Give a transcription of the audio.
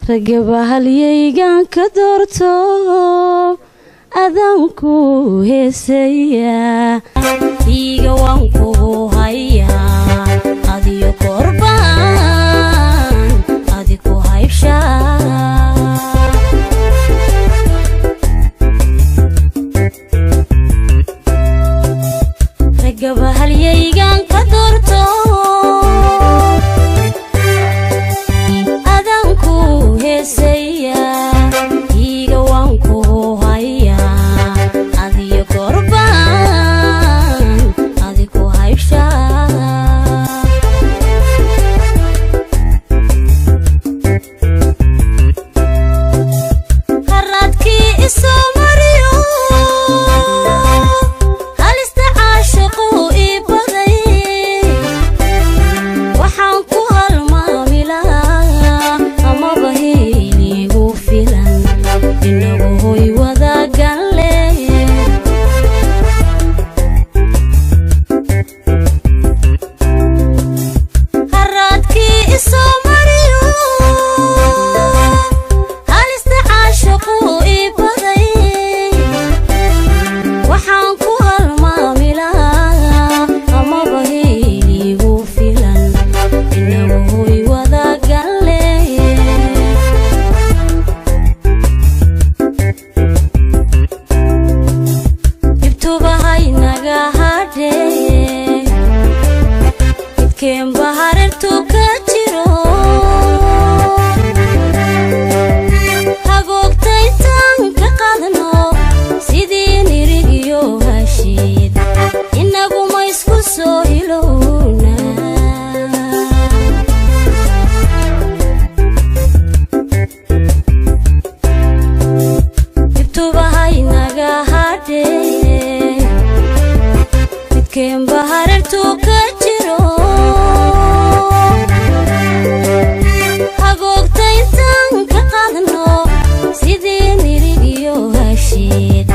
Ragaba halyaygan ka doorto, adaanku heesaya, iiga waan kugu hayaa, adiyo korbaan adi ku haybshaa. Ragaba halyaygan ka doorto, adaanku heesaya, iiga waan kugu hayaa, adiyo korbaan adi ku haybshaa. Haraadkii isoo mariyo, halista caashiquu ii baday, waxaan ku halmaami lahaa amaba heliigu filan inagu hoy wadaagan leh. Haraadkii isoo mariyo, halista caashiquu ii baday, waxaan ku halmaami lahaa amaba heliigu filan inagu hoy wadaagan leh. Dhibtuba haynaga hadhee, midkeenba hareertuu ka jiro, hagoogta intaan ka qaadno sidii nirigiyo hashiid, inaguma isku soo hilowna. Dhibtuba haynaga hadhee, midkeenba hareertuu ka jiro, hagoogta intaan ka qaadno sidii nirigiyo hashiid,